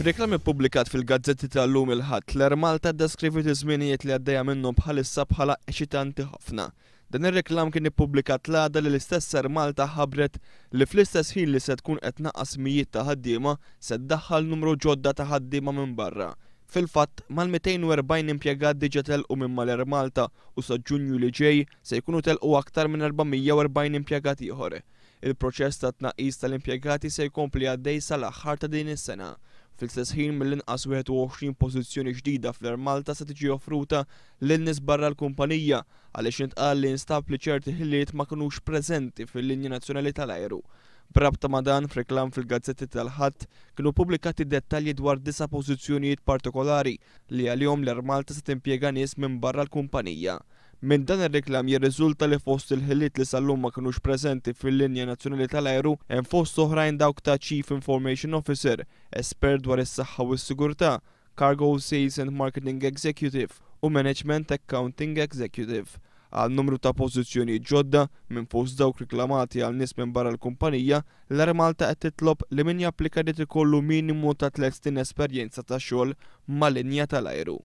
F'reklam ippubblikat fil-gazzetti tal-lum il-Ħadd, l-Air Malta ddeskriviet iż-żminijiet li għaddejja minnhom bħalissa bħala eċitanti ħafna. Dan ir-reklam kien ippubblikat l-għada li l-istess Air Malta ħabbret li fl-istess ħin li se tkun qed tnaqqas mijiet ta' ħaddiema, se ddaħħal numru ġodda ta' ħaddiema minn barra. Fil-fatt, mal-240 impjegat diġà telqu minn mal-Air Malta u sa Ġunju li ġej se jkunu telqu aktar minn 440 impjegat ieħor. Il-proċess ta' tnaqqis tal-impjegati se jkompli għaddej sal-aħħar ta' din is-sena. Fl-istess ħin, mill-inqas 21 pożizzjoni ġdida fl-Air Malta se tiġi offruta lil nies barra l-kumpanija għaliex intqal li instab li ċerti ħiliet ma kinux preżenti fil-linja nazzjonali tal-ajru. B'rabta ma' dan, f'reklam fil-gazzetti tal-Ħadd kienu ppubblikati dettalji dwar disa' pożizzjonijiet partikolari li għalihom l-Air Malta se timpjega nies minn barra l-kumpanija. Minn dan ir-reklam jirriżulta li fost il-ħiliet li sal-lum ma kinux preżenti fil-linja nazzjonali tal-ajru hemm fost oħrajn dawk ta' Chief Information Officer, espert dwar is-saħħa u s-sigurtà, Cargo Sales and Marketing Executive u Management Accounting Executive. Għal numru ta' pożizzjonijiet ġodda, minn fost dawk riklamati għal nies minn barra l-kumpanija, l-Air Malta qed titlob li min japplika jrid ikollu minimu ta' tliet snin esperjenza ta' xogħol ma' linja tal-ajru.